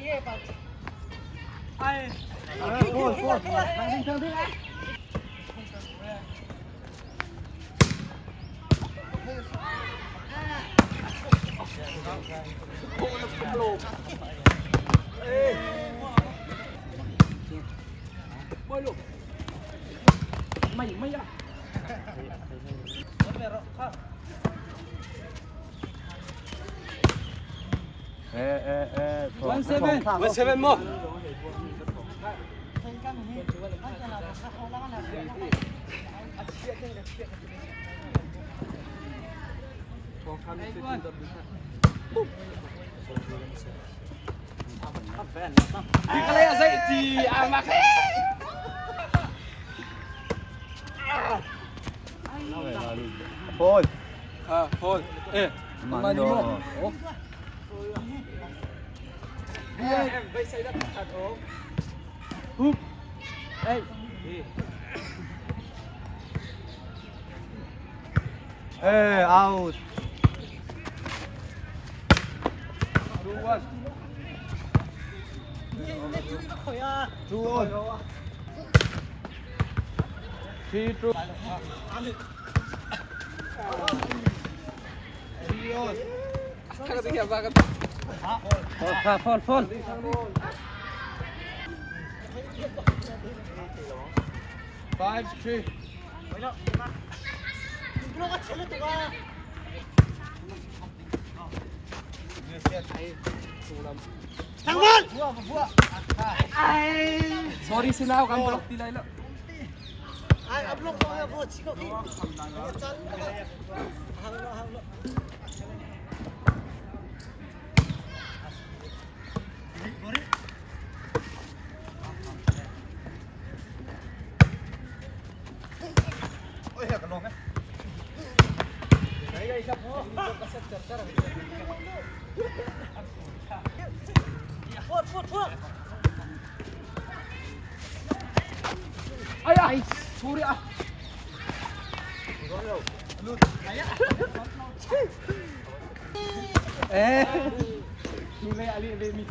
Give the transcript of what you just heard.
Four, four. Thang ding, thang ding. Eh, eh, eh. 1-7. 1-7 mo. Kalay azai ti amak. Four. Ah, four. Eh, Mani mo. Hoop. Hey. Eh, out. 2-1. 2 all. 3-2. 3 all. Fall, fall, fall. 5-3. Sorry sila, kan block ti lai lo. Ay, ay, sorry ah. Eh. Nulai ali be mi